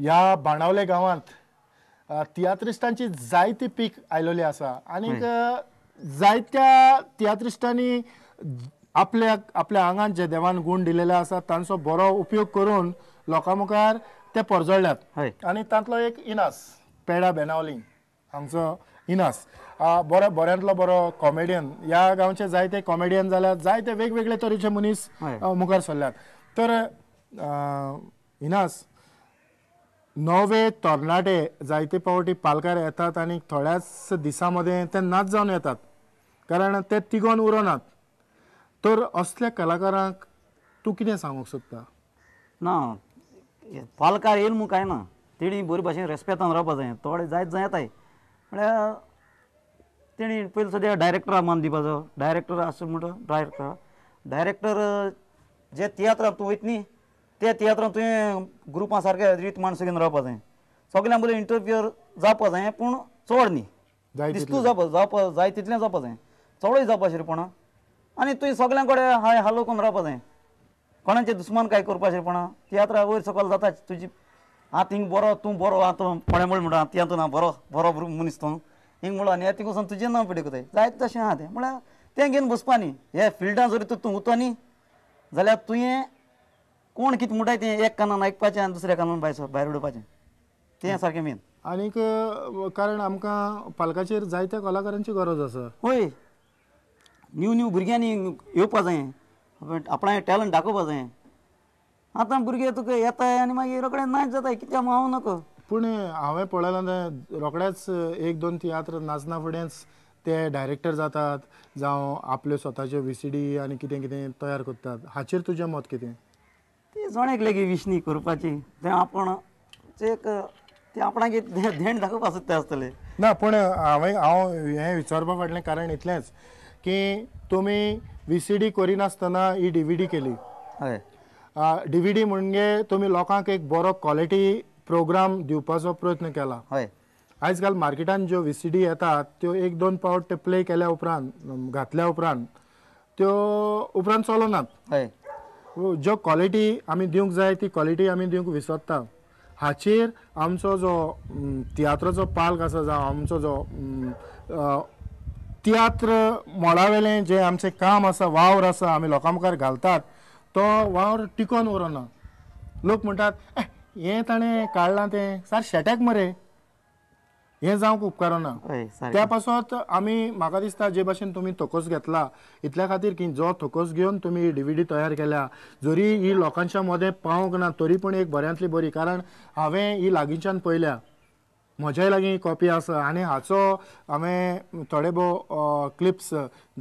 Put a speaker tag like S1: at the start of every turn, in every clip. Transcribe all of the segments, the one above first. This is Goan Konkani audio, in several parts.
S1: ह्या बाणावले गांवांत तियात्रिस्टांची जायती पीक आयलेली आसा आनीक जायत्या तियात्रिस्टांनी आपल्या आपल्या आंगान जे देवान गूण दिलेले आसा तांचो बरो उपयोग करून लोकां मुखार ते परजळ्ळ्यात. आनी तांतलो एक इनास पेडा बेनावली हांगचो इनास बरो बऱ्यांतलो बरो कॉमेडियन. ह्या गांवचे जायते कॉमेडियन जाल्यार जायते वेगवेगळे तरेचे मनीस मुखार सरल्यात. तर इनास, नवे तरणाटे जायते पावटी पालकार येतात आनी थोड्याच दिसां मदें ते नाच जावन येतात कारण ते तिगोन उरनात. तर असल्या कलाकारांक तूं कितें सांगूंक सोदता?
S2: ना, पालकार येयल म्हूण कांय ना, तेणी बरे भाशेन रेस्पेतान रावपा जाय. थोडे जायत जाय येताय म्हळ्यार तेणी पयलीं सद्या डायरेक्टरा मान दिवपाचो. डायरेक्टर आसूं म्हणटा डायरेक्टर जे तियात्रांत तूं वयता न्ही त्या तियात्रांत तुवें ग्रुपां सारके रीत माणसो घेवन रावपा जाय. सगळ्यां बरें इंटरफियर जावपा जाय पूण चड न्ही, दिस्तू जावपा जावपा जाय तितलें जावपा जाय, चडूय जावपा शिरपणा. आनी तुवें सगळ्यां कडेन हाय हालो करून रावपा जाय, कोणाचे दुस्मान काय करपा शिरपणा. तियात्रा वयर सकयल जाता तुजी, आं थिंग बरो तूं बरो आं तूं कोणें म्हळ्यार म्हणटा तियात्र ना बरो बरो मनीस तूं हिंग म्हणलो आनी थिंग वचून तुजें नांव पिडे करताय जायत तशें आहा तें. म्हळ्यार तें घेवन बसपा न्ही. हे फिल्डान जरी तूं उरता न्ही जाल्यार तुवें कोण कितें म्हणटाय तें एक कानान आयकपाचें आनी दुसऱ्या कानान भायर उडोवपाचें, तें सारकें मेन.
S1: आनीक कारण आमकां पालकाचेर जायत्या कलाकारांची गरज आसा.
S2: हय, न्यू न्यू भुरग्यांनी येवपा जाय, आपणाचें टॅलंट दाखोवपा जाय. आतां भुरगे तुका येताय आनी मागीर रोखडे नाच जाताय कित्याक हांव नको.
S1: पूण हांवें पळयलां तें रोखडेच एक दोन तियात्र नाचना फुडेंच ते डायरेक्टर जातात जावं आपल्यो स्वताच्यो VCD आनी कितें कितें तयार करतात. हाचेर तुजें मत कितें?
S2: ती जण एकल्याची विशणी करपाची, तें आपूण एक तें आपणाक देण दाखोवपा सोदता आसतलें.
S1: ना, पूण हांव हें विचारपा फाटलें कारण इतलेंच की तुमी VCD करिनासतना ही DVD केली.
S2: हय,
S1: DVD म्हणजे तुमी लोकांक एक बरो क्वॉलिटी प्रोग्राम दिवपाचो प्रयत्न केला.
S2: हय,
S1: आयज काल मार्केटान ज्यो VCD येतात त्यो एक दोन पावट ते प्ले केल्या उपरांत घातल्या उपरांत त्यो उपरांत चलनात.
S2: हय,
S1: ज्यो क्वॉलिटी आमी दिवंक जाय ती क्वॉलिटी आमी दिवंक विसरता. हाचेर आमचो जो तियात्राचो पाल्क आसा जावं आमचो जो तियात्र मळावेलें जें आमचें काम आसा, वावर आसा, आमी लोकां मुखार घालतात तो वावर टिकोन उरना. लोक म्हणटात हें ताणें काडलां तें सारकें शेट्याक मरे, हें जावंक उपकारना. त्या पासत आमी म्हाका दिसता जे भाशेन तुमी थोकोस घेतला इतल्या खातीर की जो थोकोस घेवन तुमी DVD तयार केल्या, जरी ही लोकांच्या मदें पावंक ना तरी पूण एक बऱ्यांतली बरी, कारण हांवें ही लागींच्यान पळयल्या, म्हज्याय लागीं कॉपी आसा आनी हाचो हांवें थोडे भोव क्लिप्स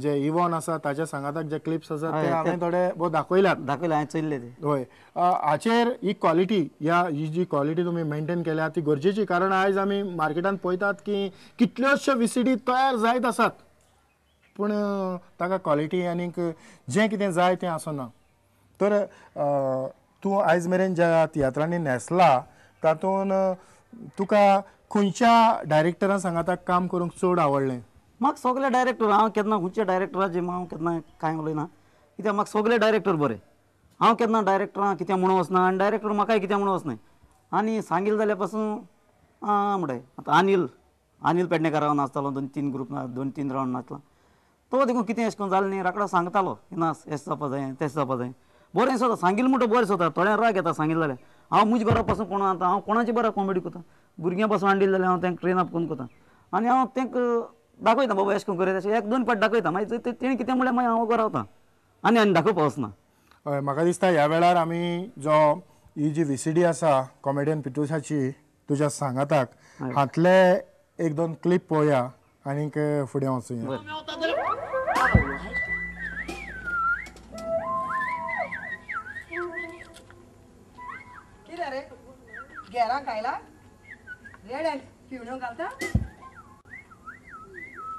S1: जे इवॉन आसा ताच्या सांगाताक जे क्लिप्स आसा ते हांवें थोडे भोव दाखयल्यात.
S2: दाखयले हांवें चोयल्ले ते.
S1: हय, हाचेर ही क्वॉलिटी ही जी क्वॉलिटी तुमी मेनटेन केल्या ती गरजेची, कारण आयज आमी मार्केटान पळयतात की कितल्योश्यो VCD तयार जायत आसात पूण ताका क्वॉलिटी आनीक जें कितें जाय तें आसना. तर तूं आयज मेरेन ज्या तियात्रांनी न्हेसला तातूंत तुका खंयच्या डायरेक्टरा सांगाताक काम करूंक चड आवडलें?
S2: म्हाका सगळे डायरेक्टर, हांव केन्ना खंयच्या डायरेक्टराचे हांव केन्ना कांय उलयना, कित्याक म्हाका सगळे डायरेक्टर बरे. हांव केन्ना डायरेक्टरां कित्याक म्हणून वचना आनी डायरेक्टर म्हाकाय कित्याक म्हणून वचनाय. आनी सांगिल्लें जाल्यार पासून आं म्हणटाय. आतां अनिल पेडणेकार हांव नाचतालो, 2-3 ग्रूप 2-3 रावंड नाचला तो देखून कितें अशें करून जालें न्ही, रोखडो सांगतालो नाच एशें जावपा जाय तेशें जावपा जाय. बरें सोदता सांगिल्लें म्हणटा बरें सोदता, थोड्यांक राग येता सांगिल्लें जाल्यार. हांव म्हजे बरो पासून कोण आतां हांव कोणाचे बरो कॉमेडी करता, भुरग्यां पासून हाडिल्लें जाल्यार हांव तांकां ट्रेन अप करून करता आनी हांव तांकां दाखयता बाबा अशें करून करया तशें 1-2 पाट दाखयता, मागीर तेणें कितें म्हणल्यार मागीर हांव रावता आनी आनी दाखोवपा वचना.
S1: हय, म्हाका दिसता ह्या वेळार आमी जो ही जी VCD आसा कॉमेडियन पिटुसाची तुज्या सांगाताक हांतले 1-2 क्लिप पळोवया आनीक फुडें वचुया.
S3: कितें रे गेरांक आयला रेड्यांक पिवण्यो घालता,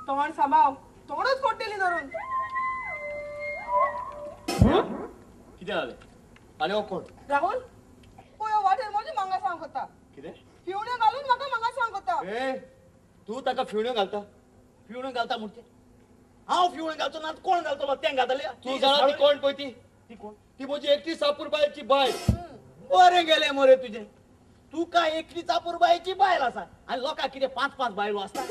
S3: तोंड सांबाव तोंडच फोडटली धरून.
S4: कितें जालें? आनी हो कोण?
S3: राहुल पळय वाटेर म्हजी मांगा सांग कोता.
S4: कितें?
S3: फिवण्यो घालून म्हाका मांगा सांग कोता.
S4: ए तूं ताका फिवण्यो घालता? फिवण्यो घालता म्हणजे हांव फिवण्यो घालचो ना कोण घालतलो? तें घालतलें. तूं जाणा ती कोण पळय? ती ती कोण? ती म्हजी एकटी सापूर बायची बायल. बरें गेलें मरे तुजें. तुका एकलीच अपुरबायेची बायल आसा आनी लोकांक कितें 5 5 बायलो आसता.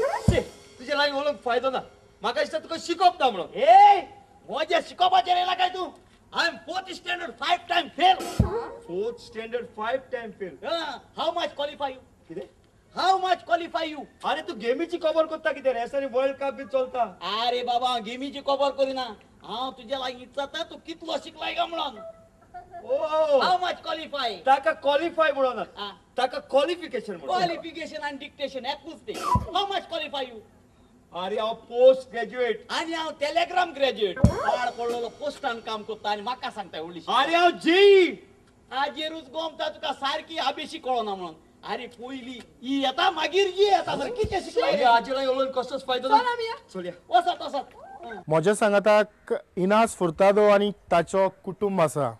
S4: तुजे लागीं उलोवंक फायदो ना. म्हाका दिसता तुका शिकोवप ना म्हणून. ए म्हज्या शिकोवपाचेर येयला काय तूं? I am 4th standard 5 time fail. 4th standard 5 time fail. How much qualify you? कितें? How much qualify you? अरे तू गेमीची खबर करता कितें रे? एसानी वर्ल्ड कप बी चलता. अरे बाबा हांव गेमीची खबर करिना. हांव तुज्या लागीं इचारता तूं कितलो शिकलाय काय म्हणून. How much qualify? ताका क्वालिफाय म्हणून ताका क्वालिफिकेशन म्हणून. क्वालिफिकेशन आनी डिक्टेशन एकूच ते. How much qualify you? अरे हांव पोस्ट ग्रॅज्युएट. आनी हांव टेलेग्राम ग्रॅज्युएट. पाड पडलेलो पोस्टान काम करता आनी म्हाका सांगता व्हडली. अरे हांव जेई. हाजेरूच गोमता तुका सारकी आबेशी कळना म्हणून. अरे पयली ई येता मागीर जी येता. बरं कितें शिकलाय? हाजेर उलोवन कसोच फायदो ना. चलया वसात वसात.
S1: म्हज्या सांगाताक इनास फुर्तादो आनी ताचो कुटुंब आसा.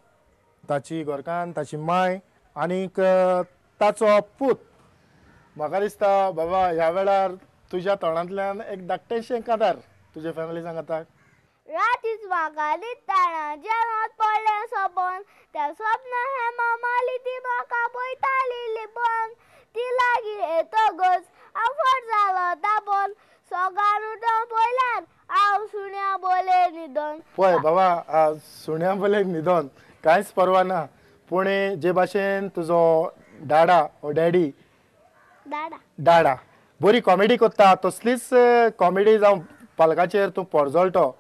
S1: ताची घरकान्न, ताची माय आनीक ताचो पूत. म्हाका दिसता बाबा ह्या वेळार तुज्या तोंडांतल्यान एक धाकटेशें कांतार तुजे फॅमिली सांगाताक.
S5: रातीच म्हाका दिताना जेवणांत पडलें सपन, त्या स्वप्न हें मामाली ती म्हाका पळयताली लिपन. ती लागीं येतकच हांव फट जालो तापोन, सगळ्यान उठोवन पळयल्यार हांव सुण्या बोले न्हिदोन.
S1: पळय बाबा सुण्या बोले न्हिदोन कांयच परवा ना, पूण जे भाशेन तुजो डाडा ओ डॅडी
S5: डाडा
S1: डाडा बरी कॉमेडी करता तसलीच कॉमेडी जावं पालकाचेर तूं परजळटो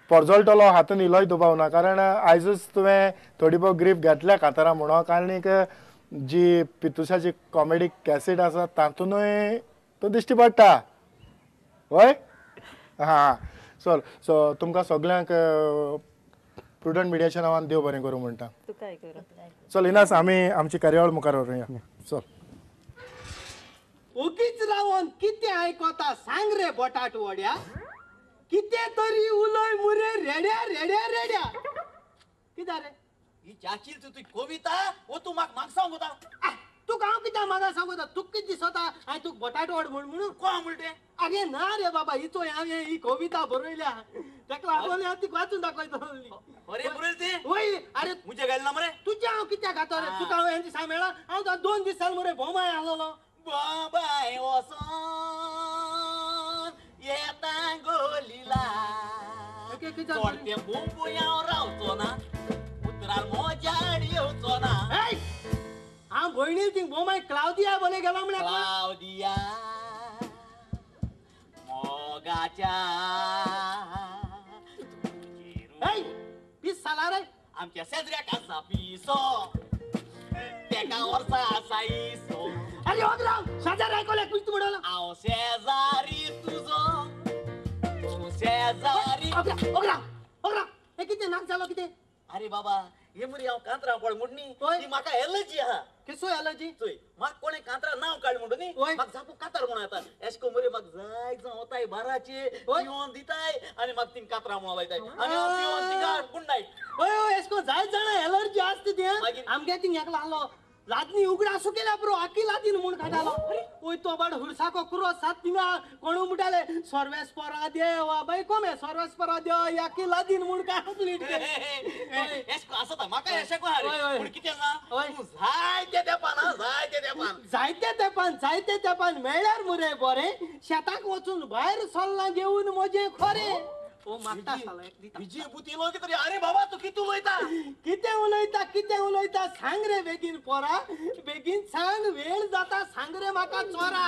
S1: परजळटलो हातून इल्लोय दुबाव ना. कारण आयजूच तुवें थोडी भोव ग्रीप घेतल्या कांतारां म्हणून. आनीक जी पितुशाची कॉमेडी कॅसेट आसा तातूंतय तूं दिश्टी पडटा. हय हां चल. सो तुमकां सगल्यांक प्रुडंट मिडियाच्या नांवान देव बरें करूं म्हणटा. चल इनास आमी आमची कार्यावळ मुखार व्हरुया. चल.
S6: ओगीच रावन कितें आयकता सांग रे बटाट वड्या, कितें तरी उलय मुरे रेड्या रेड्या रेड्या. कितें रे
S4: ही चाची तुजी कविता वो तूं म्हाका म्हाका सांगता?
S6: तुका हांव कित्याक म्हाका सांगता? तुका कितें दिसता हांवें तुका बटाट वड म्हूण म्हणून?
S4: कोण म्हणटे?
S6: अरे ना रे बाबा, हिचो हांवें ही कविता बरयल्या ताका लागून हांव तिका वाचून दाखयतो.
S4: अरे बरयली ती?
S6: वय. अरे
S4: मुजे घाल ना मरे.
S6: तुज्या हांव कित्याक घातो रे? तुका हांव हेंचे सांग मेळ्ळा. हांव 2 दीस जाल मरे भोमाय आसलेलो.
S4: बाबाय वचोन येता गोलीला, चोडटे बुंबूय हांव रावचो ना, उतरार मोजाड येवचो ना.
S6: हांव भयणील थिंग बोमाय क्लावदिया बोले गेलो म्हळ्यार.
S4: क्लावदिया मोगाच्या
S6: पीस जाला रे.
S4: आमच्या शेजऱ्याक आसा पिसो, तेका वर्सा आसा इसो.
S6: अरे ओगराव शेजारी आयकले कितें म्हणलो?
S4: हांव शेजारी तुजो, तूं शेजारी.
S6: ओगराव ओगराव हे कितें नाक जालो कितें?
S4: अरे बाबा हे मरे हांव कांतरां पळ म्हूण न्ही, ती म्हाका एलर्जी आहा.
S6: केसो एलर्जी?
S4: चोय म्हाका कोणें कांतरां नांव काड म्हणटा न्ही, म्हाका सामको कांतार म्हणून येता. एश कोन मरे म्हाका जाय जावं वताय बाराचे पिवन दिताय आनी म्हाका थिंग कांतरां म्हणून लायताय आनी हांव पिवन थिंगा गुड नायट.
S6: हय हय एश कोन जायत जाणां एलर्जी आसता ती. आमगे थिंग एकलो आहलो लादनी उगडा सुकेल्या पुरो आखी लादीन म्हूण काडटालो. वय तो बाड हुरसाको कुरो सात थिंगा कोणू म्हणटाले सर्वेस परा देवा बाय कोमे सर्वेस परा देवा आखी लादीन म्हूण कंप्लीट.
S4: आसता म्हाका एशें कोण पूण कितें ना जायते तेंपान जायते तेंपान
S6: जायते तेंपान जायते तेंपान मेळ्यार मुरे बरें शेताक वचून भायर सरलां घेवन म्हजें खरें. ओ मागता
S4: तरी. अरे बाबा तूं कितें उलयता?
S6: कितें उलयता कितें उलयता सांग रे बेगीन पोरा, बेगीन सांग, वेळ जाता सांग रे म्हाका चोरा.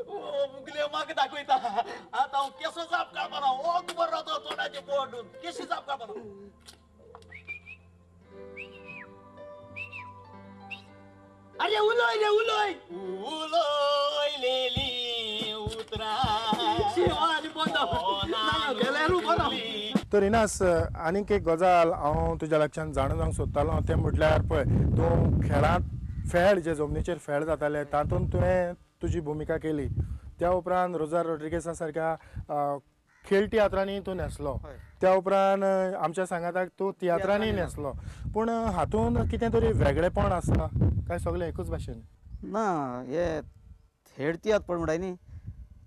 S4: ओ मुगले म्हाका दाखयता आतां हांव केसो जाप काडपाना. ओग बरो रावता तोंडाचें बोट केशी जाप काडपाना.
S6: अरे उलय रे उलय.
S4: उलयलेली उतरां.
S1: तर इनास आनीक एक गजाल हांव तुज्या लक्षांत जाणून जावंक सोदतालो तें म्हटल्यार पळय तूं खेळांत फेळ जे जमनीचेर फेळ जाताले तातूंत तुवें तुजी भुमिका केली. त्या उपरांत रोजार रोड्रिगेसा सारक्या खेळ तियात्रांनी तूं न्हेसलो. त्या उपरांत आमच्या सांगाताक तूं तियात्रांनी न्हेसलो. पूण हातूंत कितें तरी वेगळेपण आसा काय सगळें एकूच भाशेन?
S2: ना हे हेड तियात्र पळ म्हणटाय न्ही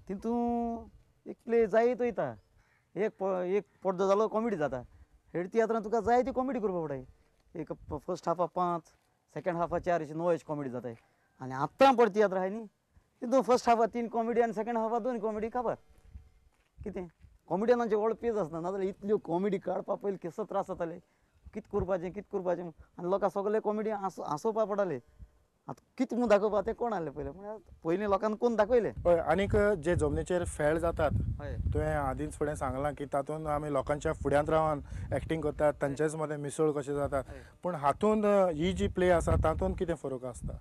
S2: तितून एक प्ले जायत वयता. एक एक पड्डो जालो कॉमेडी जाता. हेड तियात्रान तुका जाय ती कॉमेडी करपा पडटा. एक फर्स्ट हाफा 5, सेकंड हाफा 4 अशी 9 अशी कॉमेडी जाताय. आनी आतां पड तियात्र आहाय न्ही तितून फर्स्ट हाफा 3 कॉमेडी आनी सेकंड हाफा 2 कॉमेडी काबार. कितें कॉमेडियनांचे व्हड पेज आसना, नाजाल्यार इतल्यो कॉमेडी काडपा पयलीं केसो त्रास जाताले, कित करपाचें कित करपाचें आनी लोकां सगळे कॉमेडी हांसोवपा पडटाले. आतां कितें म्हूण दाखोवपा तें कोण आहलें पयलें, म्हळ्यार पयलीं लोकांक कोण दाखयलें.
S1: हय, आनीक जे जमनीचेर फेळ जातात तुवें आदींच फुडें सांगलां की तातूंत आमी लोकांच्या फुड्यांत रावन एक्टींग करतात, तांचेच मदें मिसळ कशें जातात, पूण हातूंत ही जी प्ले आसा तातूंत कितें फरक आसता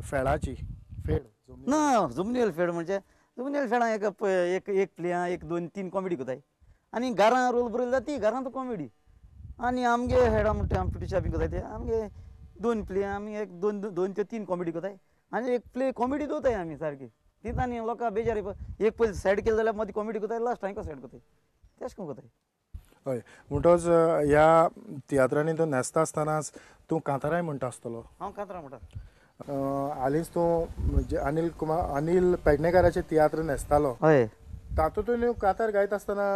S1: फेळाची? फेड
S2: ना, जमनीवेल फेड म्हणजे जमनीवेल फेडां एक एक एक प्ले 1 2 3 कॉमेडी कोताय आनी घरां रोल बरयली जाता ती घरांत कॉमेडी. आनी आमगे हेडा म्हणटा आमी पिटिशा बी कोताय ते आमगे 2 प्ले आमी 1 2 ते 3 कॉमेडी कोताय आनी एक प्ले कॉमेडी दवरताय आमी सारकी. तितून आनी लोकां बेजार एक पयलीं सायड केली जाल्यार मदीं कॉमेडी कोताय, लास्ट हांकां सायड कोताय, तेश कोन कोताय.
S1: हय, म्हणटच ह्या तियात्रांनी तूं न्हेसता आसतनाच तूं कांताराय म्हणटा आसतलो?
S2: हांव कांतारां म्हणटा.
S1: हालींच तूं अनिल कुमार अनिल पेडणेकाराचे तियात्र न्हेसतालो.
S2: हय,
S1: तातूंत कांतार गायता आसतना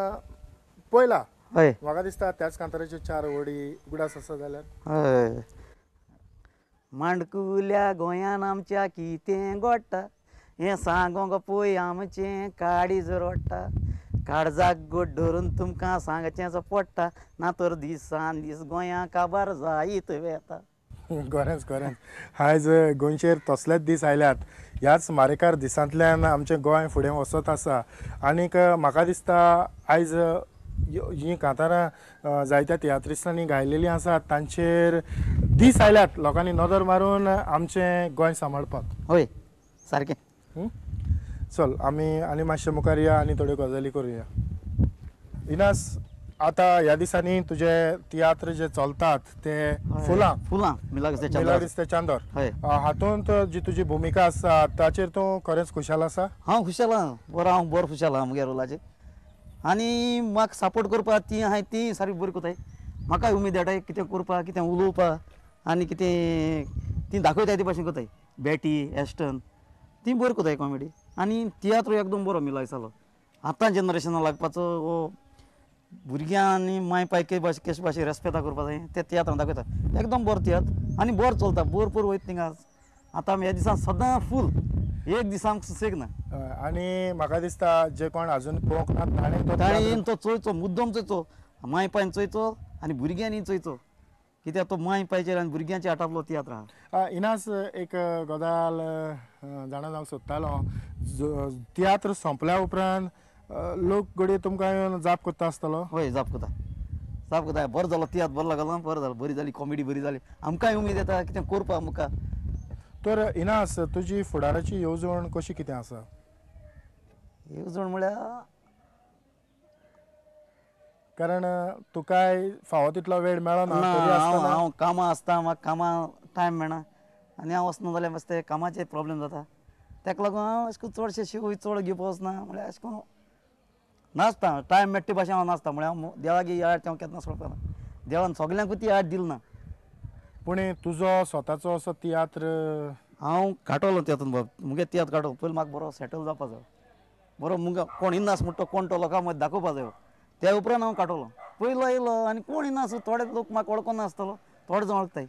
S1: पयला.
S2: हय,
S1: म्हाका दिसता त्याच कांताराच्यो 4 वडी उगडास आसा जाल्यार.
S2: हय, मांडकुल्या गोंयान आमच्या कितें गोडटा हें सांगोंक पळय आमचें काळीज रडटा, काळजाक गोड धरून तुमकां सांगचेंच पडटा, ना तर दिसान दीस गोंया काबार जायत वेता.
S1: खरेंच खरेंच आयज गोंयचेर तसलेच दीस आयल्यात. ह्याच मारेकार दिसांतल्यान आमचें गोंय फुडें वचत आसा. आनीक म्हाका दिसता आयज हीं कांतारां जायत्या तियात्रिस्तांनी गायलेलीं आसात, तांचेर दीस आयल्यात लोकांनी नदर मारून आमचें गोंय सांबाळपाक.
S2: हय सारकें.
S1: चल आमी आनी मातशें मुखार या आनी थोड्यो गजाली करुया. इनास, आतां ह्या दिसांनी तुजे तियात्र जे चलतात ते फुलां
S2: फुलां
S1: मिलाग्रीस ते चांदोर, हातूंत जी तुजी भुमिका आसा ताचेर तूं खरेंच खुशाल आसा?
S2: हांव खुशाल आहा, बरो हांव बरो खुशाल आहा मुगे रोलाचेर. आनी म्हाका सपोर्ट करपाक ती आहाय ती सारकी बरी कोताय, म्हाकाय उमेद हाडटाय कितें करपाक कितें उलोवपाक आनी कितें ती दाखयताय ते भाशेन कोताय. बॅटी एस्टन ती बरी कोताय कॉमेडी. आनी तियात्र एकदम बरो मिलायसालो आतां जनरेशना लागपाचो हो भुरग्यां आनी माय पाय के भाशे केश भाशे रेस्पेता करपा जाय ते तियात्रान दाखयता. एकदम बरो तियात्र आनी बरो चलता, भरपूर वयता थिंगा. आतां आमी ह्या दिसान सदां फूल, एक दीस आमकां सुसेग ना.
S1: आनी म्हाका दिसता जे कोण अजून पळोवंक ना
S2: ताणें तो चोयचो, मुद्दम चोयचो, माय पायन चोयचो आनी भुरग्यांनी चोयचो, कित्याक तो माय पायचेर आनी भुरग्यांचे आटापलो तियात्र आहा.
S1: इनास, एक गजाल जाणा जावंक सोदतालो, तियात्र सोंपल्या उपरांत लोक घडये तुमकां येवन जाप करता आसतलो?
S2: हय, जाप करता, जाप करता. बरो जालो तियात्र, बरो लागलो, बरो जालो, बरी जाली कॉमेडी, बरी जाली, आमकांय उमेद येता कितें करपाक मुखार.
S1: तर इनास, तुजी फुडाराची येवजण कशी कितें आसा?
S2: येवजण म्हळ्यार
S1: कारण तुकाय फावो तितलो वेळ मेळना.
S2: हांव कामां आसता, म्हाका कामां टायम मेळना आनी हांव वचना जाल्यार मातशें ते कामाचे प्रोब्लेम जाता. ताका लागून हांव अशें करून चडशें शिवूय चड घेवपा वचना, म्हळ्यार अशें करून नाचता टायम मेळटा ते भाशेन हांव नाचता. म्हळ्यार हांव देवाक ही आर्ट हांव केन्ना सोडपाना, देवान सगल्यांकूच ती आर्ट दिली ना.
S1: पूण तुजो स्वताचो असो तियात्र
S2: हांव काडटलो तियात्र बाब, मुगे तियात्र काडटलो. पयलीं म्हाका बरो सेटल जावपा जायो, बरो मुगे कोण इनास म्हणटा कोण तो लोकां मदीं दाखोवपा जायो, त्या उपरांत हांव काडटलो. पयलो येयलो आनी कोण इनास थोडे लोक म्हाका वळखना आसतलो, थोडे जाण वळखताय,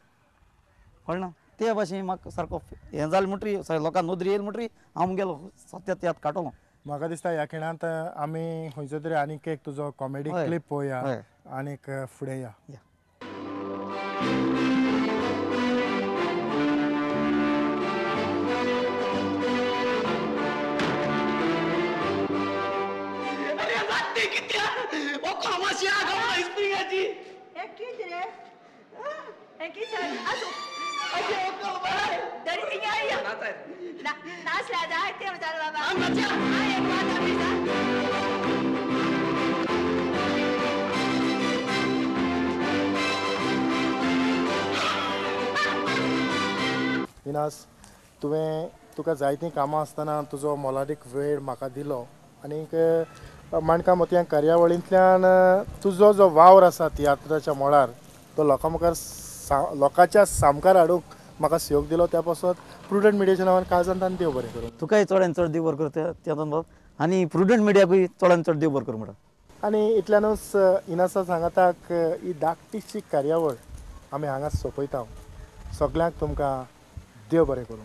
S2: कळना ते भाशेन म्हाका सारको हें जालें म्हणटरी लोकां नदरी येयली म्हणटरी हांव मुगेलो सत्या तियात्र काडटलो.
S1: म्हाका दिसता ह्या खिणांत आमी खंयचो तरी आनीक एक तुजो कॉमेडी क्लिप पळोवया आनीक फुडें या. इनास, तुवें तुका जायतीं कामां आसतना तुजो मोलादीक वेळ म्हाका दिलो आनीक माणकां मोतयां कार्यावळींतल्यान तुजो जो वावर आसा तियात्राच्या मळार तो लोकां मुखार लोकांच्या सामकार हाडूंक म्हाका सहयोग दिलो, त्या पासत प्रुडंट मिडियाच्या नांवान काळजान तांणी देव बरें करूं.
S2: तुकाय चडान चड देव बरें करूं तियात्रान बाब, आनी प्रुडंट मिडियाकूय चडान चड देव बरें करूं म्हणटा.
S1: आनी इतल्यानूच इनासा सांगाताक ही धाकटीशी कार्यावळ आमी हांगा सोंपयता. सगळ्यांक तुमकां देव बरें करूं.